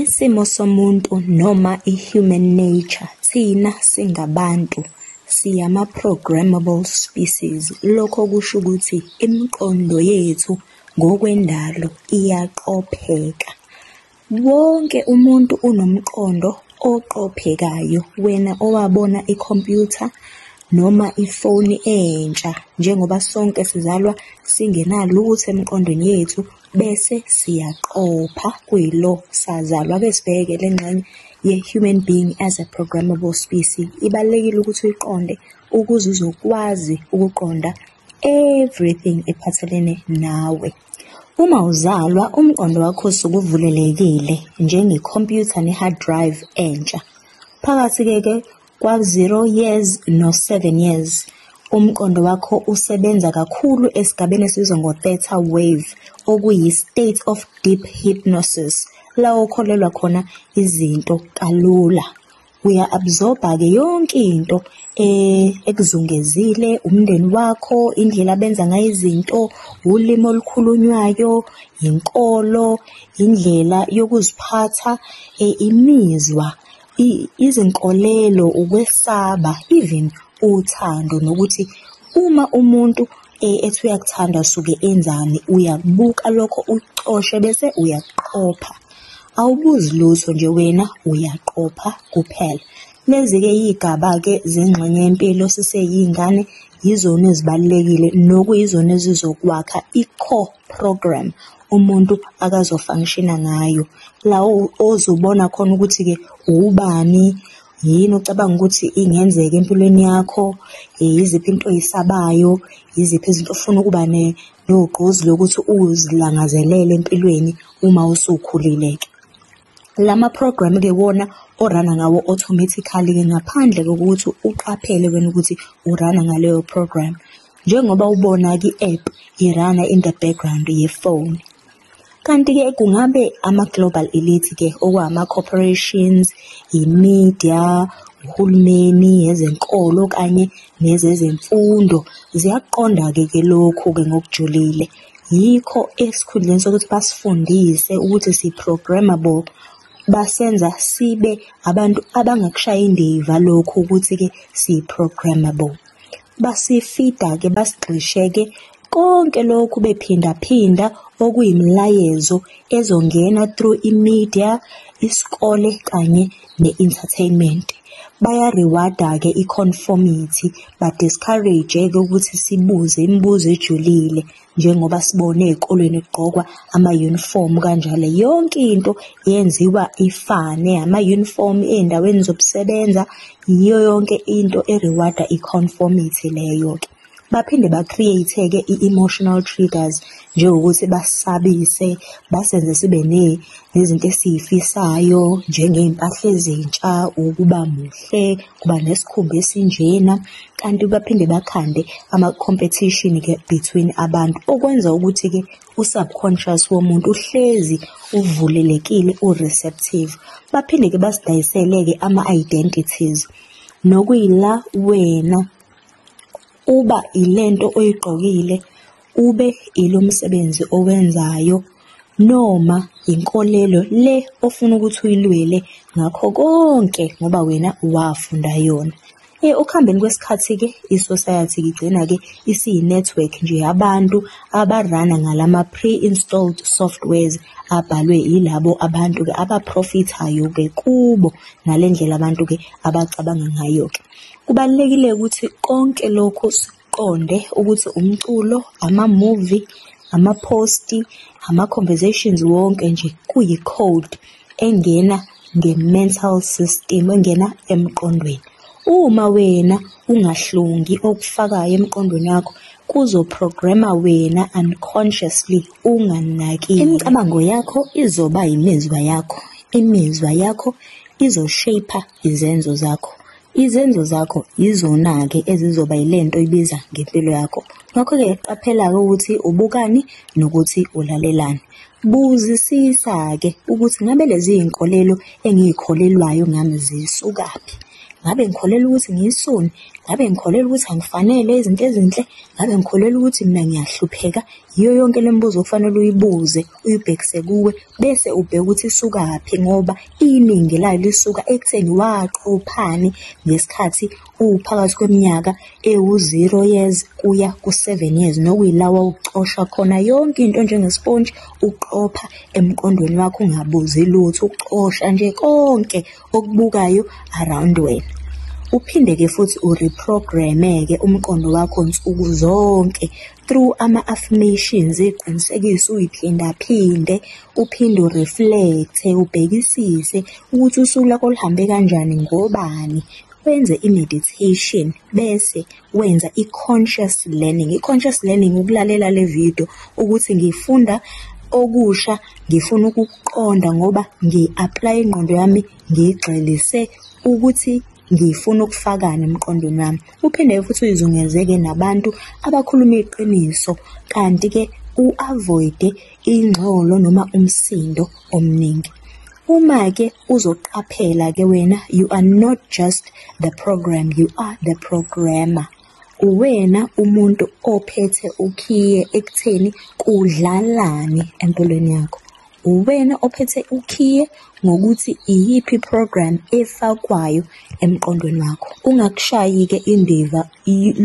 Isimo somuntu noma i-human nature, thina singabantu siyama-programmable species. Lokho kusho ukuthi imiqondo yethu ngokwendalo iyaqopheka. Wonke umuntu unomqondo oqophekayo. Wena owabona ikhompyutha noma ifoni entsha, njengoba sonke sizalwa singenalutho emiqondweni yethu, bese siyaqopha kuyilo sazalwa. Ake sibheke le ngxenye ye-human being as a programmable species. Ibalulekile ukuthi uyiqonde ukuze uzokwazi ukuqonda everything ephathelene nawe. Uma uzalwa, umqondo wakho usuke uvulelekile njengekhompyutha ne-hard drive entsha. Phakathi-ke ke kwa-0 years no-7 years, umqondo wakho usebenza kakhulu esigabeni esibizwa ngo-theta wave, okuyi-state of deep hypnosis, la okholelwa khona izinto kalula. Uya-absorb-a-ke yonke into ekuzungezile, umndeni wakho, indlela abenza ngayo izinto, ulimi olukhulunywayo, inkolo, indlela yokuziphatha, imizwa, izinkolelo, ukwesaba, even uthando, nokuthi uma umuntu ethi uyakuthanda usuke enzani, uyakubuka lokho ucoshe bese uyaqopha. Awubuzi lutho nje wena, uyaqopha kuphela. Lezi-ke iy'gaba-ke zengxenye yempilo siseyiy'ngane yizona ezibalulekile nokuyizona ezizokwakha i-core program umuntu akazo-function-a ngayo. La ozobona khona ukuthi-ke ubani, yini ocabanga ukuthi ingenzeka empilweni yakho, yiziphi into oyisabayo, yiziphi izinto ofuna ukuba nogqozi lokuthi uzilangazelele empilweni uma usukhulile-ke. Lama-program-ke wona o-run-a ngawo automatically-ke ngaphandle kokuthi uqaphele wena ukuthi u-run-a ngaleyo program. Njengoba ubona-ke i-app i-run-a in the background yefoni. Kanti-ke kungabe ama-global elite-ke okwama-corporations, i-media, uhulumeni, ezenkolo kanye nezezemfundo ziyakuqonda-ke ke lokhu-ke ngokujulile. Yikho esikhundleni sokuthi basifundise ukuthi si-programmable, basenza sibe abantu abangakushayi indiva lokhu ukuthi-ke si-programmable. Basifida-ke basigxishe-ke konke lokhu bephindaphinda okuyimilayezo ezongena through i-media, isikole kanye ne-entertainment. Baya-reward-a-ke i-conformity, ba-discourage-ke ukuthi sibuze imibuzo ejulile njengoba sibone ey'kolweni kugqokwa ama-uniform kanjalo. Yonke into yenziwa ifane, ama-uniform ey'ndaweni zokusebenza, yiyo yonke into e-reward-a i-conformity leyo-ke. Baphinde ba-create-ke i-emotional triggers njengokuthi basisabise, basenze sibe nezinto esiy'fisayo njengey'mpahla ezintsha, ukuba muhle, ukuba nesikhumba esinjena. Kanti baphinde bakhande ama-competition-ke between abantu, okwenza ukuthi-ke u-subconscious womuntu uhlezi uvulelekile, u-receptive. Baphinde-ke basidayisele-ke ama-identities, nokuyila wena uba ilento oyigqokile, ube ilo msebenzi owenzayo, noma inkolelo le ofuna ukuthi uyilwele ngakho konke ngoba wena wafunda yona. Ekuhambeni kwesikhathi-ke i-society igcina-ke isiyi-network nje yabantu aba-run-a ngalama pre-installed softwares abhalwe yilabo abantu-ke aba-profit-ayo-ke kubo ngale ndlela abantu-ke abacabanga ngayo-ke. Kubalulekile ukuthi konke lokhu sikuqonde ukuthi umculo, ama-movie, ama-post-i, ama-conversations wonke nje kuyi-code engena nge-mental system, engena emqondweni. Uma wena ungahlungi okufakayo emqondweni wakho, kuzo-program-a wena unconsciously unganakile. Imicabango yakho izoba imizwa yakho, imizwa yakho izo-shape-a izenzo zakho. Izenzo zakho yizona-ke ezizoba yilento oyibiza ngempilo yakho. Ngakho-ke qaphela-ke ukuthi ubukani nokuthi ulalelani. Buzisisa-ke ukuthi ngabe lezi iy'nkolelo engiy'kholelwayo ngami zisukaphi? Ngabe ngikholelwa ukuthi ngiyisoni? Ngabe ngikholelwa ukuthi angifanele izinto ezinhle? Ngabe ngikholelwa ukuthi mina ngiyahlupheka? Yiyo yonke le mibuzo okufanele uyibuze, uyibhekise kuwe, bese ubheke ukuthi isukaphi, ngoba iningi layo lisuka ekutheni waqophani ngesikhathi uphakathi kweminyaka ewu-0 years kuya ku-7 years, nokuyila wawucosha khona yonke into njengesipontshi, uqopha emqondweni wakho ungabuzi lutho, ucosha nje konke okubukayo around wena. Uphinde-ke futhi ureprograme-ke umqondo wakho nsuku zonke through ama-affirmations, iy'qinisekiso uy'phindaphinde, uphinde ureflect-e, ubhekisise ukuthi usuku lwakho luhambe kanjani, ngobani. Wenze i-meditation bese wenza i-conscious learning. I-conscious learning ukulalela le video ukuthi ngifunda okusha, ngifuna ukukuqonda ngoba ngi-apply ingqondo yami, ngiyigxilise ukuthi ngifuna ukufakani emqondweni wami. Uphinde futhi uyizungeze-ke nabantu abakhuluma iqiniso, kanti-ke u-avoid-e ingxolo noma umsindo omningi. Uma-ke uzoqaphela-ke wena, you are not just the program, you are the programmer. Uwena umuntu ophethe ukhiye ekutheni kudlalani empilweni yakho. Uwena ophethe ukhiye ngokuthi iyiphi i-program efakwayo emqondweni wakho. Ungakushayi-ke indiva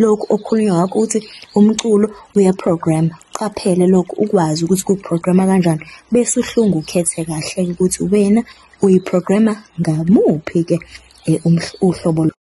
lokhu okukhulunywa ngakho ukuthi umculo uyaprograma. Qaphele lokho, ukwazi ukuthi kuprograma kanjani, bese uhlunga ukhethe kahle ukuthi wena uyiprograma ngamuphi-ke uhlobo.